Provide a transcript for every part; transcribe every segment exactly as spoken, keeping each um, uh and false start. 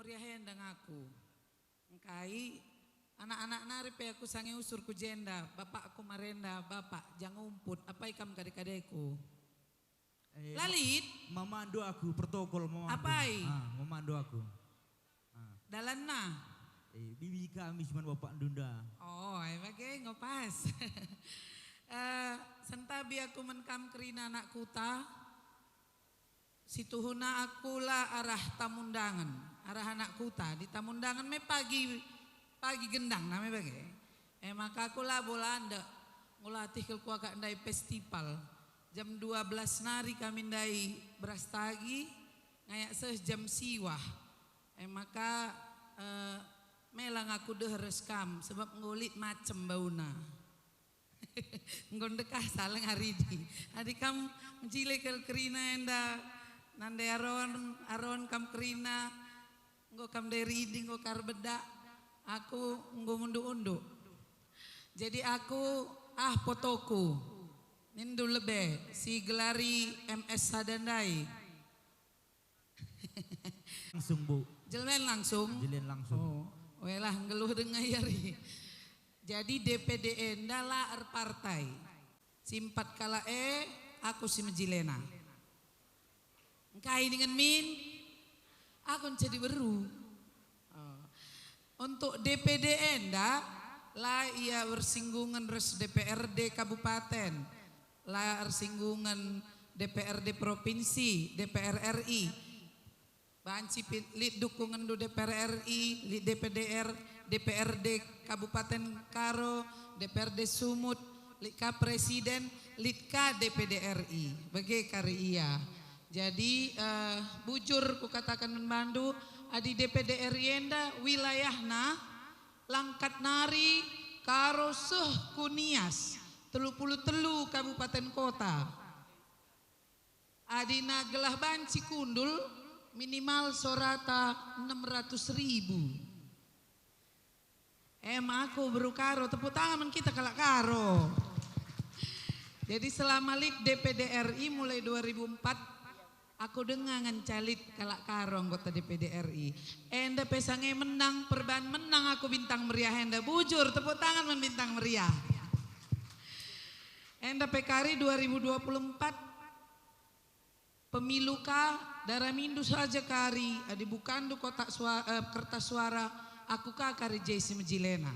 Meriah enda ngaku. Engkai anak-anak nari pe aku sange usur ku jenda, bapakku marenda, bapak, jangumput, apai kam kade-kadeku? Eh, La ma-, lit? Memandu aku, protokol memandu. Apai? Ah, memandu aku. Ah. Dalanna? Eh, bibi kami cuman bapak ndunda. Oh, ai bage enggo pas. Eh, sentabi aku man kam kerina anak kuta. Situhuna aku la arah tamundangen, arah anak kuta. Di tamundangen me pagi, pagi gendang name bage. E maka aku labo landek, nggo latih kal kuakap ndai festival. Jam dua belas nari kami ndai berastagi, ngayak seh jam siwah. E maka, eh, melang aku deher ras kam, sebab enggo lit macem bauna. Enggo ndekah saleng aridi. Adi kam mejile kal kerina enda, nande aron, aron kam kerina, enggo kam ndai ridi, enggo ka erbedak, aku enggo munduk-unduk. Jadi aku, ah, potoku, nindu lebe, si gelari M S sada ndai. Langsung, Bu. Jelen langsung? Jelen langsung. Oh, welah nggeluh denga iari. Jadi D P D enda la erpartai. Si empat kalak e, aku si mejilena. Engkai dingen min? Aku nca diberu. Oh. Untuk D P D enda, la ia bersinggungan ras D P R D kabupaten, la ersinggungan D P R D provinsi, D P R R I. Banci pe lit dukungenndu D P R R I, lit D P D R, D P R D Kabupaten Karo, D P R D Sumut, lit ka presiden, lit ka D P D R I. Bage kari ia. Jadi, eh, bujur kukataken man bandu, adi D P D R I enda wilayahna langkat nari Karo seh ku Nias, telu puluh telu kabupaten kota. Adina gelah banci kundul, minimal sorata enam ratus ribu. Em aku beru Karo, tepuk tangan man kita kalak Karo. Jadi selama lit D P D R I mulai dua ribu empat, aku denga ngenca lit kalak Karo anggota D P D R I. Enda pe sange menang, perban menang aku Bintang Meriah enda. Bujur, tepuk tangan man Bintang Meriah. Enda pe kari dua ribu dua puluh empat, pemilu ka, daramindu saja kari, adi bukanndu kotak sua-, eh, kertas suara, aku ka kari je si mejilena.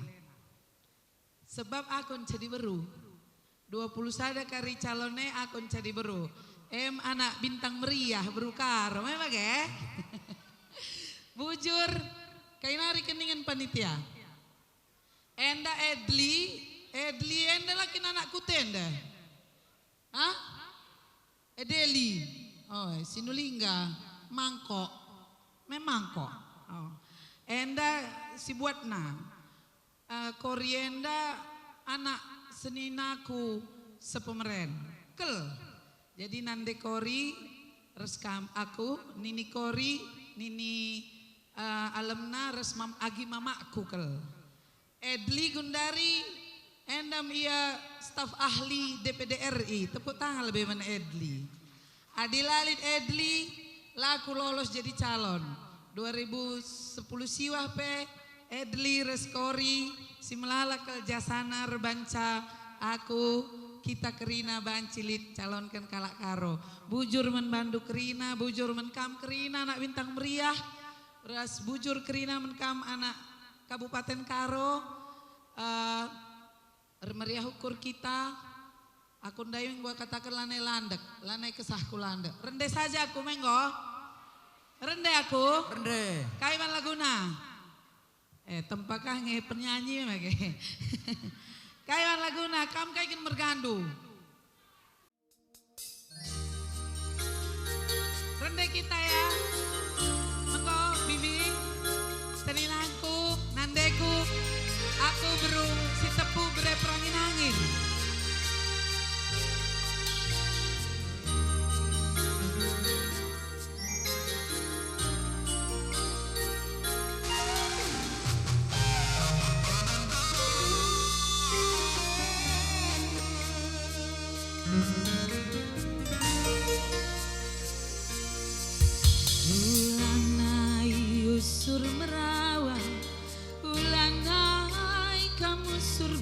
Sebab aku nca diberu. Dua puluh sada kari calon e aku nca diberu. Em anak Bintang Meriah, beru Karo, me bage? Bujur, kai nari keningen panitia? Enda Edli, Edli enda la kin anak kuta enda? Hah? Edeli. Oh, Sinulingga. Mangkok. Memangkok. Oh. Enda si buatna. Eh, Kori enda anak seninaku sepemeren. Kel. Jadi nande Kori ras kam aku, nini Kori, nini, eh, alemna ras mam-, agi mamakku kel. Edli Gundari, enda me ia staf ahli D P D R I. Tepuk tangan lebe man Edli. Adi la lit Edli, la ku lolos jadi calon. Dua ribu sepuluh siwah pe, Edli ras Kori, si melala kal jasana erbanca aku, kita kerina banci lit calonken kalak Karo. Bujur man bandu kerina, bujur man kam kerina, anak Bintang Meriah, ras bujur kerina man kam anak Kabupaten Karo, eh, ermeriah ukur kita. Aku ndai enggo kataken lanai landek, lanai kesahku landek. Rende saja aku, me enggo? Rende aku? Rende. Kai man laguna? Eh, tempa ka nge penyanyi me ke. Kai man laguna, kam kai kin mergandu? Rende kita ya. Enggo, Bibi, seninangku, nandeku, aku beru Sitepu bere perangin angin.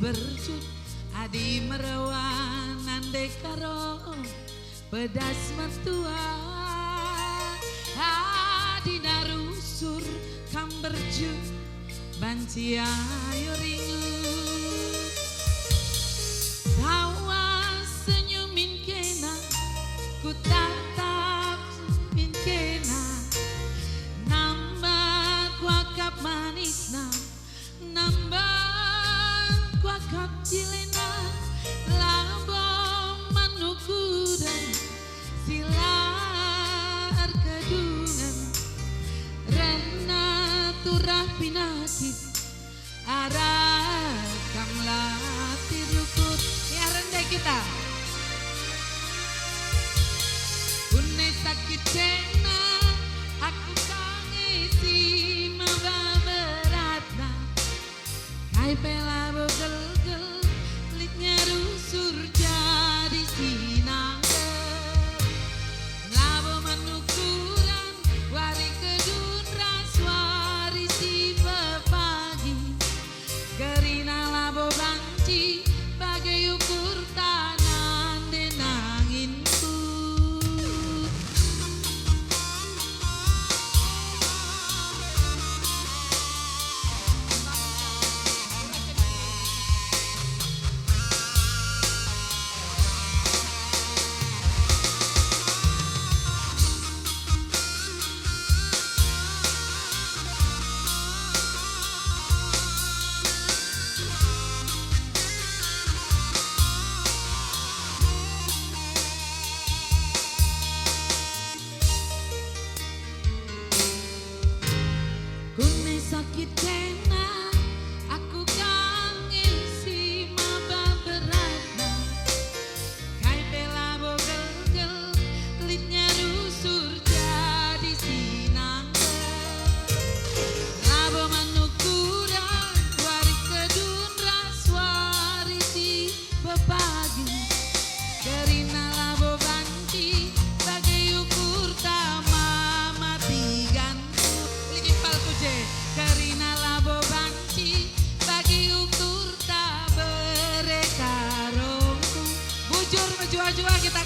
bercut, adi merewa nande karo pedas mertua, adi narusur kam bercut, banci ayo ringu. Tawa senyumin kena, kutatap min kena, nambah kuakap manisna, nambah kuakap jilena, labo man ukuran si la erkedungen, rehna turah pinakit, arah kam la tirukut. Ya, rende kita. Une sakit kena, aku ka nge si maba beratna. Kai pe labo gelgel, lit ngerusur jadi si nangkep. Labo man ukuran, wari kedun ras wari si pepagi. Kerina labo banci bage ukurta nande nanginku. Kune sakit kena, aku ka nge si maba beratna. Kai pe labo gelgel, lit ngerusur jadi si nangkep. Labo man ukuran, wari kedun ras wari si pepagi. Kerina labo banci bage ukurta mama tiganku. Lit impalku je. Kerina labo banci bage ukurta bere karongku. Bujur mejuah-juah kita.